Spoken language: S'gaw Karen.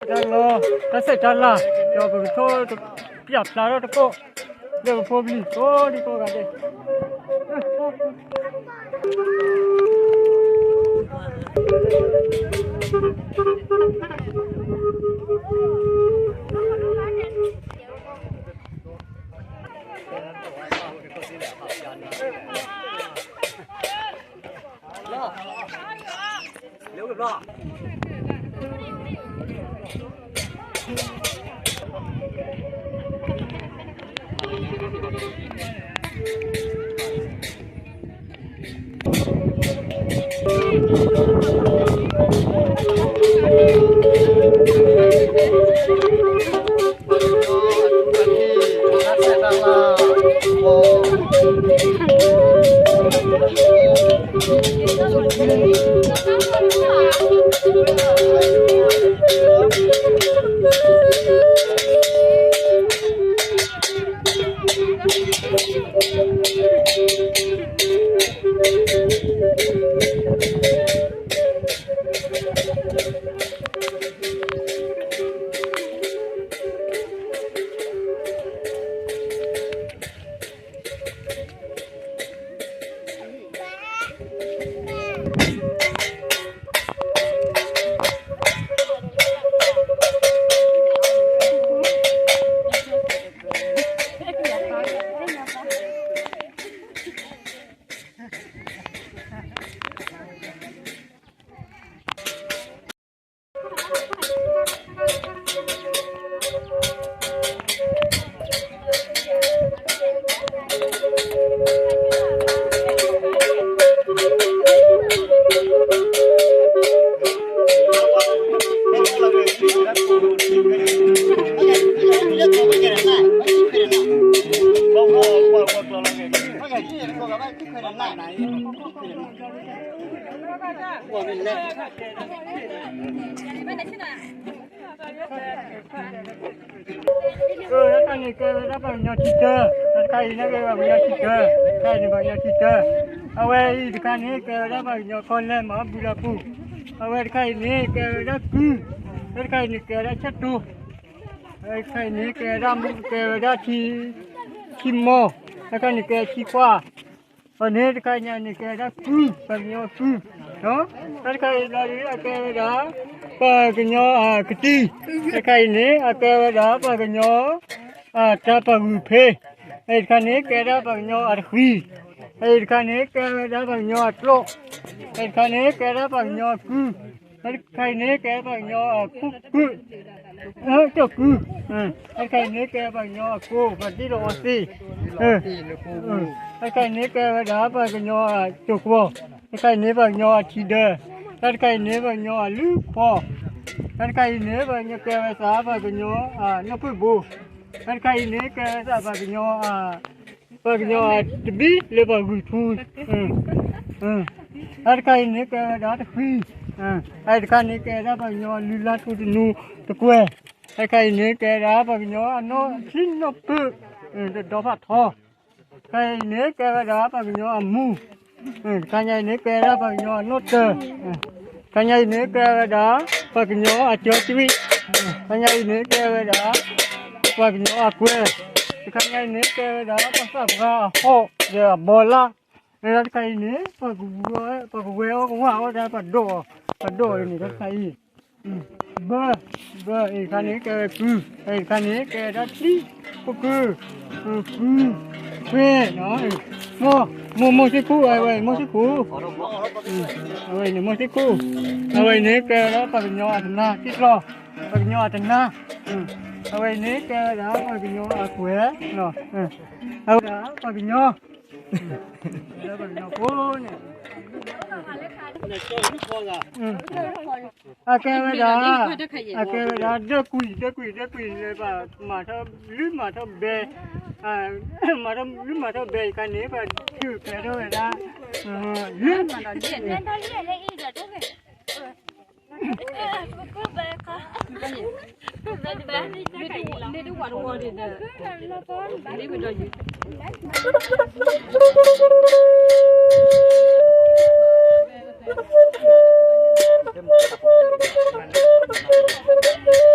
တၢ်လီၢ်, တၢ်ဆဲးတၢ်လၤ, ဒီးပကထိ ပျၢ်ဖျါထီၣ်တကိး လၢပဖိပလံၤကိးဒံကိးဂၤဒဲး. တၢ်တခါန့ၣ် ကဲဝဲဒၣ်ပှၤကညီထံတၢ, တၢ်တခါအံၤန့ၣ် ကဲဝဲပှၤကညီထံတၢ, တၢ်တခါအံၤန့ၣ် ပှၤကညီထံတၢ, အဝဲအံၤတခါန့ၣ် ကဲဝဲဒၣ်ပှၤကညီကီၢ်လဲၢ်မၤဘူလၢပူၤ, အဝဲတခါအံၤန့ၣ် ကဲဝဲဒၣ်ကုၢ်, တၢ်တခါအံၤန့ၣ် ကဲဝဲဒၣ်ဆၢတိၤ, တၢ်တခါအံၤန့ၣ် ကဲဝဲဒၣ်မူ ကဲဝဲဒၣ်ထံ, ထံမီ, တၢ်တခါန့ၣ် ကဲထံခွါ, အန့ၣ်တခါညါန့ၣ် ကဲဝဲဒၣ်ကုၢ်, ပှၤကညီကုၢ်, တၢ်တခါအံၤလီၤဒုး အကဲဝဲဒၣ် ပှၤကညီအကတံၢ်, တၢ်တခါအံၤန့ၣ် အကဲဝဲဒၣ်ပှၤကညီ အတၢ်ပှၤဂုာ်ဖ့, အအံၤတခါန့ၣ် ကဲဝဲဒၣ်ပှၤကညီအတဃံ, အအံၤတခါန့ၣ် ကဲဝဲဒၣ်ပှၤကညီအကျိာ်, အအံၤတခါန့ၣ် ကဲဝဲဒၣ်ပှၤကညီအကုၢ်, တၢ်တခါအံၤန့ၣ် ကဲဝဲဒၣ်ပှၤကညီအကိၢ်ကုၢ်, တၢ်တခါအံၤန့ၣ် ကဲပှၤကညီအကိၢ် ပှၤတ့လီၤအီသ့ၣ်, တၢ်တခါအံၤန့ၣ် ကဲဝဲဒၣ်ပှၤကညီအစိၤကွီၤ, တၢ်တခါအံၤန့ၣ် ပှၤကညီအထံဒၢ, တၢ်တခါအံၤန့ၣ် ပှၤကညီအလုၢ်ဖီ, တၢ်တခါအံၤန့ၣ် ပှၤကညီကဲဝဲသး ပှၤကညီအနီၢ်ဖုၣ်ဘိ, တၢ်တခါအံၤန့ၣ် ကဲဝဲသး ပှၤကညီ ပှၤကညီအတဘံၣ်လၢပှၤဂုာ်ထူ, တၢ်တခါအံၤန့ၣ် ကဲဝဲဒၣ်တဃံ, အအံၤတခါန့ၣ် ကဲဝဲဒၣ်ပှၤကညီလုၢ်လၢ်ထူသနူတကွဲၢ်, တၢ်တခါအံၤန့ၣ် ကဲဝဲဒၣ်ပှၤကညီအနီၢ်ဆံးနီၢ်ဖုၣ်, တဒီဖးထီ, တၢ်တခါအံၤန့ၣ် ကဲဝဲဒၣ်ပှၤကညီအမူ, တခါညါအံၤန့ၣ် ကဲဝဲဒၣ်ပှၤကညီအနီၢ်တၢၢ်, တခါညါအံၤန့ၣ် ကဲဝဲဒၣ် ပှၤကညီအကၠီကရံၣ်, တခါညါအံၤန့ၣ် ကဲဝဲဒၣ် ပှၤကညီအကွဲၢ်, တခါညါအံၤန့ၣ် ကဲဝဲဒၣ် ပှၤသးပှၢ်အဟီၣ်ဒီးအဘီလၣ်, တၢ်တခါအံၤန့ၣ် ပှၤကဝဲအီၣ်ကဝၢ်အီၣ်ဒၣ်ပှၤဒိၣ်အီၤ, ပှၤဒိၣ်အီၤန့ၣ် တၢ်တခါအံၤ ဘၢ, ဘၢအံၤတခါန့ၣ် ကဲဝဲကုၢ်, အံၤတခါန့ၣ် ကဲဝဲဒၣ်တံၢ်, ပကုၢ်, ကုၢ်, ခွဲး, မိၢ်, မိၢ်စ့ၢ်ခိၣ်, အဝဲမိၢ်စ့ၢ်ခိၣ်, အဝဲန့ၣ်မိၢ်စ့ၢ်ခိၣ်, အဝဲန့ၣ်ကဲဝဲဒၣ်ပှၤကညီအတနါ, တံၢ်ကျီၢ်, ပှၤကညီအတနါ, အဝဲန့ၣ်ကဲဝဲဒၣ်ပှၤကညီအကွဲၢ်, အဝဲဒၣ်ပှၤကညီ ပှၤကညီဖိန့ၣ် အကဲဝဲဒၣ်, အကဲဝဲဒၣ် ဒၢကွံာ် ဒၢကွံာ် ဒၢကွံာ်လၢပှၤမၤထီၣ် လုၢ်မၤထီၣ်ဘဲ, မၤထီၣ်လုၢ်မၤထီၣ်ဘဲအံၤခါန့ၣ် ပှၤထုးကျဲထီၣ်ဝဲဒၣ်, လုၢ် လၢပဒီးယု